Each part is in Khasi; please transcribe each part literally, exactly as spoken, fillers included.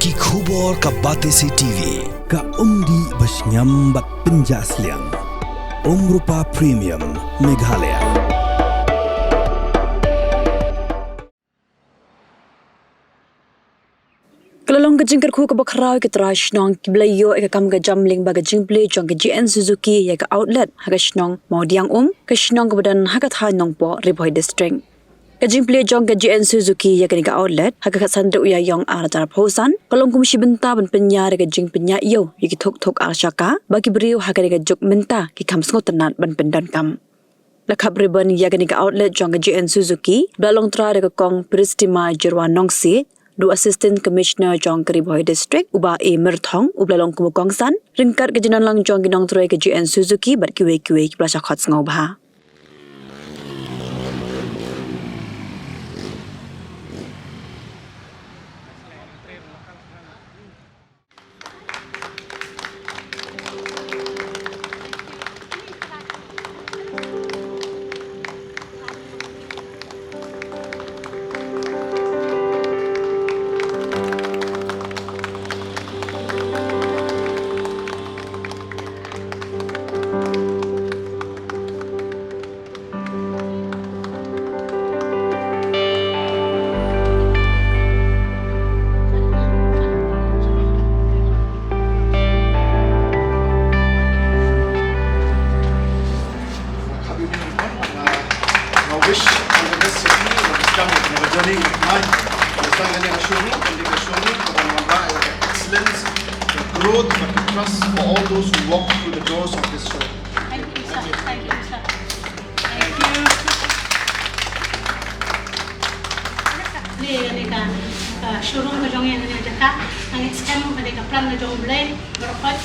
Ki khubor ka Batesi T V, ka umdih ba shngiam bad pynjah sliang. Umrupa Premium, Meghalaya. Ka la long ka jingkyrkhu kaba khraw ïa ki trai shnong kiba la ïoh ïa ka kam ka jam lyngba ka jingplie jong ka J N Suzuki ïa ka outlet ha ka shnong Mawdiangum, ka shnong kaba don ha ka thaiñ Nongpoh, Ri Bhoi District. Ka jingplie jong ka J N Suzuki ïa kane ka outlet ha ka khatsan tarik u Ïaïong arhajar arphew san ka long kum shi bynta ban pynïar ïa ka jingpynïaid ïew ïa ki thuk thuk ar shaka ba ki briew ha kane ka juk mynta ki kham sngewtynnat ban pyndonkam. La khap ribbon ïa kane ka outlet jong ka J N Suzuki ba la long trai da ka Kong Pristima Jyrwa Nongsiej, da u Assistant Commissioner jong ka Ri Bhoi District, u Bah A Myrthong, uba la long kum u kongsan, ryngkat ka jingdon lang jong ki nongtrei ka J N Suzuki bad kiwei kiwei kiba la shah khot sngewbha. Excellence, the growth, but the trust for all those who walk through the doors of this showroom. Thank you, sir. Thank you, sir. Thank you. Ni, ni ka, ka showroom ka jong ngi, ni jaka, ngi skhem ka dei ka plan ka jong U Blei baroh.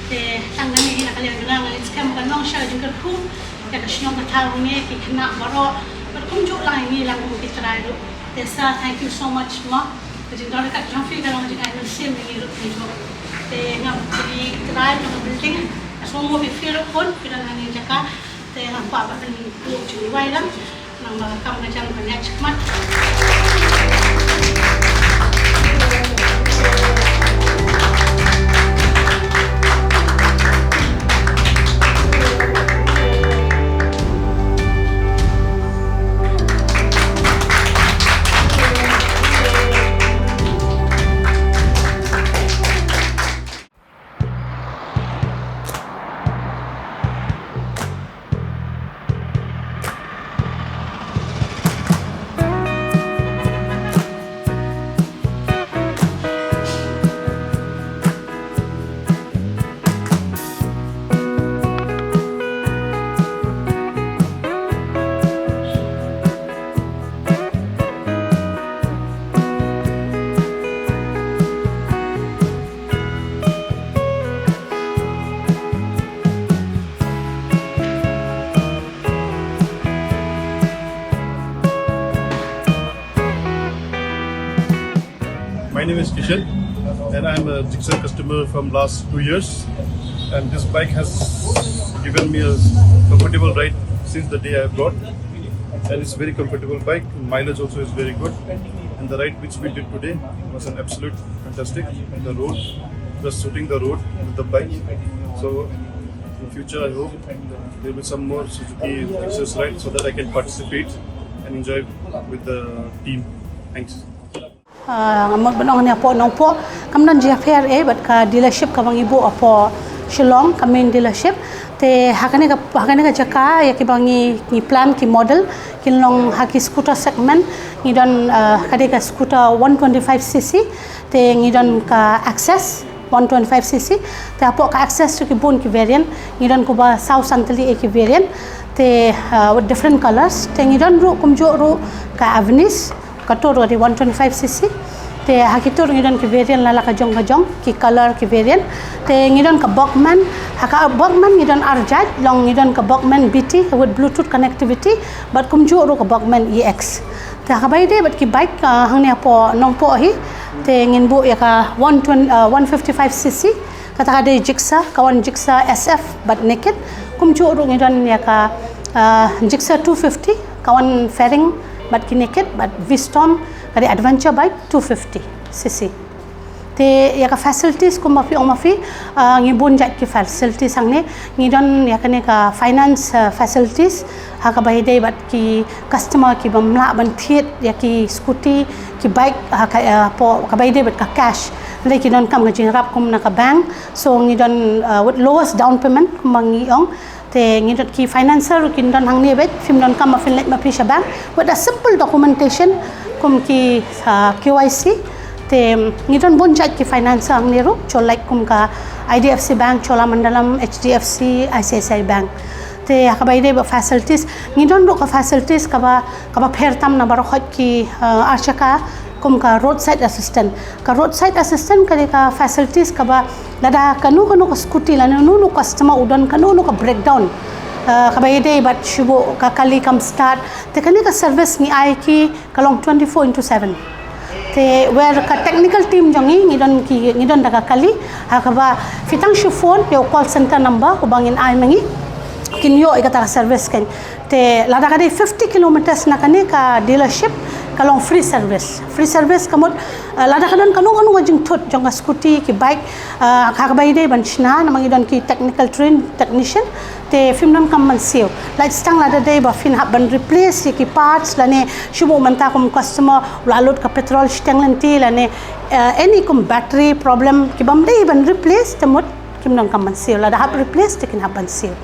Te tang ngi hi na ka liang jong ngi skhem ka long sha ka jingkyrkhu ka shnong ka thaw ngi, ki khynnah baroh. Bad kumjuh lang ngi lang kum ki trai ruh. Te sir, thank you so much mo. Ka jingdon ka jong phi ka long jingai mynsiem ngi ruh ngi ruh. Te ngam ki trai ka building. Ka shnong mo phi ruh pun phi don ha ni jaka. Te nga kwah ba pynduh jingduwai lang. Nang ba kam ka jam ban ïaid shakhmat. My name is Kishan, and I'm a Gixxer customer from last two years. And this bike has given me a comfortable ride since the day I bought, and it's a very comfortable bike. Mileage also is very good, and the ride which we did today was an absolute fantastic. The road, just suiting the road with the bike. So in future, I hope there will be some more Suzuki Gixxer rides so that I can participate and enjoy with the team. Thanks. Ah, nga mut ban ong hangne hapoh Nongpoh kam don jingïapher ei bad ka dealership kaba ngi buh hapoh Shillong, ka main dealership. Te ha kane ka, ha kane ka jaka ïa kiba ngi, ngi plan ki model kin long ha ki scooter segment. Ngi don, ah, ka dei ka scooter one twenty-five C C, te ngi don ka Access one twenty-five C C. Te hapoh ka Access ruh ki bun ki variant, ngi don kumba saw san tylli ei ki variant. Te, ah, with different colors. Te ngi don ruh kumjuh ruh ka Avenis, ka tur ka dei one twenty-five C C. Te ha ki tur ngi don ki variant la la ka jong ka jong, ki color ki variant. Te ngi don ka Bogman, ha ka Bogman ngi don ar jait, long ngi don ka Bogman B T with Bluetooth connectivity, bad kumjuh ruh ka Bogman E X. Te ha kaba ïadei bad ki bike, ah, hangne hapoh Nongpoh hi, te ngin buh ïa ka one twenty, ah, one fifty-five C C, kata ka dei Gixxer, ka wan Gixxer S F bad naked. Kumjuh ruh ngi don ïa ka, ah, Gixxer two fifty, ka wan fairing bad ki naked, bad V-Storm, ka dei adventure bike two fifty C C. Te ïa ka facilities kumba phi ong ma phi, ah, ngi bun jait ki facilities hangne. Ngi don ïa kane ka finance, ah, facilities ha kaba ïadei bad ki customer ki bym lah ban thied ïa ki scooty, ki bike, ha ka, ah, hapoh kaba ïadei bad ka cash. Hynrei ki donkam ka jingïarap kum na ka bank. So ngi don, ah, with lowest down payment kumba ngi ong. Te ngi don ki financer ruh kin don hangne beit, phim donkam ba phin leit ma phi sha bank. With a simple documentation kum ki, ah, K Y C. Te ngi don bun jait ki financer hangne ruh, jong lait kum ka I D F C Bank, Cholamandalam, H D F C, I C I C I Bank. Te ha kaba ïadei bad facilities, ngi don ruh ka facilities kaba, kaba pher tam na baroh khoit ki, ah, arshaka, kum ka roadside assistant. Ka roadside assistant ka dei ka facilities kaba lada kano kano ka scooty lane uno uno u customer u don kano kano ka breakdown, ah, kaba ïadei bad shu buh ka kali kam start. Te kane ka service ngi ai ki ka long twenty-four into seven. Te where ka technical team jong ngi, ngi don ki, ngi don da ka kali, ha kaba phi tang shu phone ïa u call center number uba ngin ai ma ngi, kin ïoh ïa kata ka service kan. Te lada ka dei fifty kilometers na kane ka dealership, ka long free service. Free service ka mut, eh, lada ka don kano kano ka jingthut jong ka scooty, ki bike, eh, ha kaba ïadei ban shna, namar ngi don ki technical trained technician, te phim donkam ban siew. Lait tang lada dei ba phin hap ban replace ïa ki parts lane shu buh mynta kum customer u la lut ka petrol shiteng lynti lane, eh, any kum battery problem ki bym dei ban replace, te mut kim donkam ban siew. Lada hap replace te kin hap ban siew.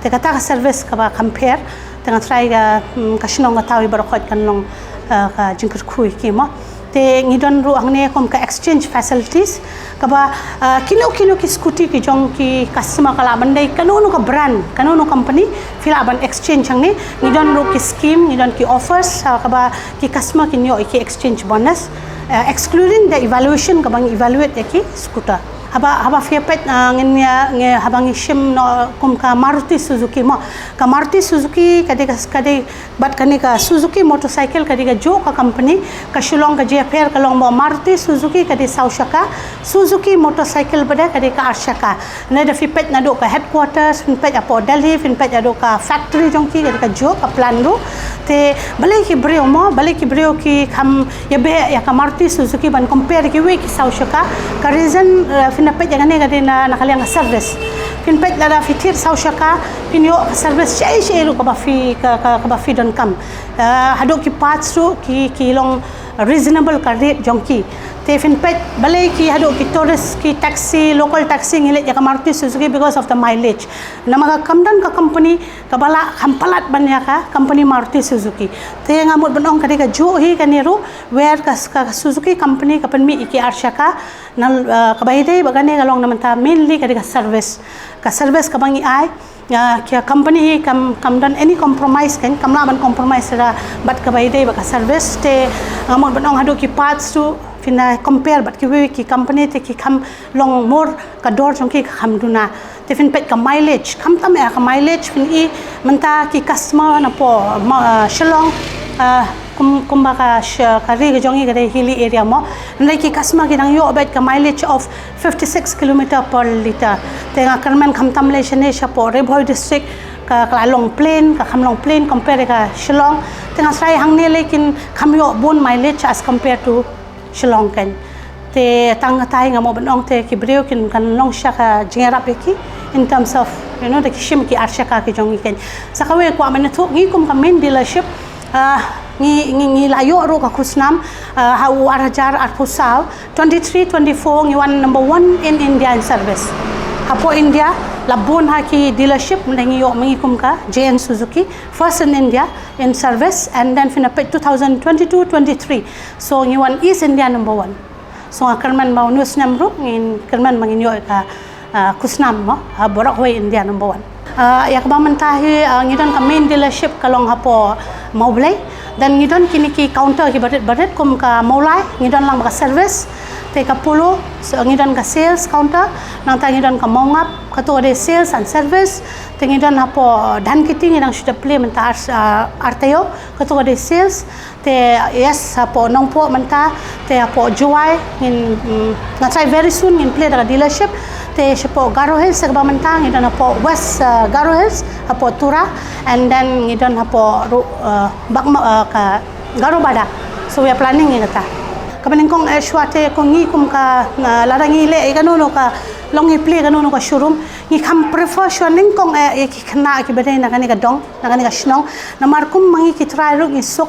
Te kata ka service kaba kham pher, te nga tharai ka, hmm, ka shnong ka thaw ïa baroh khoit kan long, eh, ka jingkyrkhu ïa ki mo. Te ngi don ruh hangne kum ka exchange facilities kaba, eh, kino kino ki scooty ki jong ki customer ka lah ban dei kano kano ka brand, kano kano company, phi lah ban exchange hangne. Ngi don ruh ki scheme, ngi don ki offers, eh, kaba ki customer kin ïoh ïa ki exchange bonus, eh, excluding the evaluation kaba ngi evaluate ïa ki scooter. Haba, haba phi peit, ah, ngin ïa, ngi, haba ngi shim noh kum ka Maruti Suzuki mo. Ka Maruti Suzuki ka dei ka, ka dei bad kane ka Suzuki motorcycle ka dei kajuh ka company, ka Shillong ka jingïapher ka long ba Maruti Suzuki ka dei saw shaka, Suzuki motorcycle pat ka dei ka ar shaka. Lada phi peit naduh ka headquarters, phin peit hapoh Delhi, phin peit haduh ka factory jong ki ka dei kajuh ka plant ruh. Te balei ki briew mo, balei ki briew ki kham ïa beh ïa ka Maruti Suzuki ban compare kiwei ki saw shaka. Ka reason, eh, phin da peit ïa kane ka dei na, na ka liang ka service. Phin peit lada phi thied saw shaka, phin ïoh ka service shaei shaei ruh kaba phi, ka, ka, kaba phi donkam. Eh, haduh ki parts ruh ki, ki long reasonable ka rate jong ki. Te phin peit balei ki haduh ki tourist, ki taxi, local taxi ngi leit ïa ka Maruti Suzuki because of the mileage. Namar ka kam don ka company kaba lah kham palat ban ïa ka company Maruti Suzuki. Te nga mut ban ong ka dei kajuh hi kane ruh, where ka, ka Suzuki company ka pynmih ïa ki ar shaka, na, eh, kaba ïadei bad kane ka long na mynta mainly ka dei ka service. Ka service kaba ngi ai, eh, ka company hi kam, kam don any compromise kan, kam lah ban compromise ra bad kaba ïadei bad ka service. Te nga mut ban ong haduh ki parts ruh phin da compare bad kiwei ki company te ki kham long more, ka dor jong ki ka kham duna. Te phin peit ka mileage, khamtam ïa ka mileage phin i mynta ki customer napoh, ma, ah, Shillong, ah, kum, kumba ka sh-, ka ri ka jong i ka dei hilly area mo. Hynrei ki customer ki dang ïoh beit ka mileage of fifty-six kilometer per litre. Te nga kyrmen khamtam lei shane shapoh Ri Bhoi district ka, ka la long plain, ka kham long plain compare ka Shillong. Te nga tharai hangne lei kin kham ïoh bun mileage as compare to Shillong kan. Te tang katai nga mut ban ong te ki briew kin kan long sha ka jingïarap ïa ki in terms of, you know, da ki shim ki ar shaka ki jong ngi kan. Sa kawei kwah ban ïathuh ngi kum ka main dealership, ah, ngi, ngi, ngi la ïoh ruh ka khusnam, ah, ha u ar hajar arphew saw, twenty-three twenty-four ngi wan number one in India in service. Hapoh India la bun ha ki dealership, mynta ngi ïoh ma ngi kum ka J N Suzuki, first in India in service, and then phin da peit two thousand twenty-two twenty-three. So ngi wan East India number one. So nga kyrmen ba une u snem ruh ngin kyrmen ba ngin ïoh ka, ah, khusnam mo, ha baroh kawei India number one. Ah, ïa kaba mynta hi, ah, ngi don ka main dealership ka long hapoh Mawblei. Then ngi don kine ki counter kiba rit ba rit kum ka Mawlai, ngi don lang ba ka service. Te ka Polo, so ngi don ka sales counter. Nangta ngi don ka Mawngap, kato ka dei sales and service. Te ngi don hapoh Dhankheti ngi dang shu dep plie mynta ar, ah, ar taïew, kato ka dei sales. Te yes, hapoh Nongpoh mynta, te hapoh Jowai ngin, mm, nga tharai very soon ngin plie da ka dealership. Te shapoh Garo Hills kaba mynta ngi don hapoh West, uh, Garo Hills, hapoh Tura, and then ngi don hapoh ru-, uh, Bakma, uh, ka Garo Badak. So we are planning ïa kata. Kaba nyngkong eh shuwa te ko ngi kum ka, lada ngi leh ïa kano kano ka long ngi plie kano kano ka showroom, ngi kham prefer shuwa nyngkong eh ïa ki khynnah kiba dei na kane ka dong, na kane ka shnong. Namar kum ma ngi ki trai ruh ngi suk,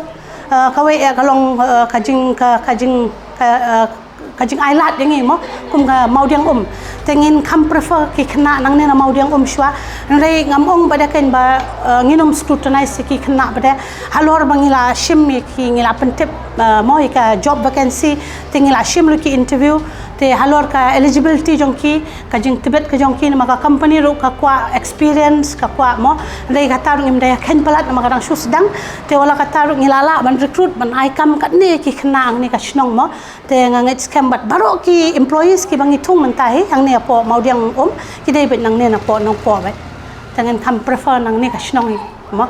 kawei eh ka long ka jing ka jing ka ka jing ailad ïa ngi mo, kum ka mawdiang um. Te ngin kham prefer ki khynnah nangne na mawdiang um shuwa. Hynrei ngam ong ba dei kein ba ngin ym scrutinize ïa ki khynnah ba dei. Halor ba ngi la shim ïa ki, ngi la pyntip mo ïa ka job vacancy, te ngi la shim ruh ki interview. Te halor ka eligibility jong ki, ka jingtbit ka jong ki, namar ka company ruh ka kwah experience, ka kwah mo. Hynrei kata ruh ngim da ïa kheiñ palat namar ka dang shu sdang. Te wat la kata ruh ngi la lah ban recruit, ban ai kam katne ki khynnah hangne ka shnong mo. Te nga ngeit skhem bad baroh ki employees kiba ngi thung mynta hi hangne hapoh mawdiang um, ki dei beit nangne napoh Nongpoh beit. Te ngin kham prefer nangne ka shnong hi mo.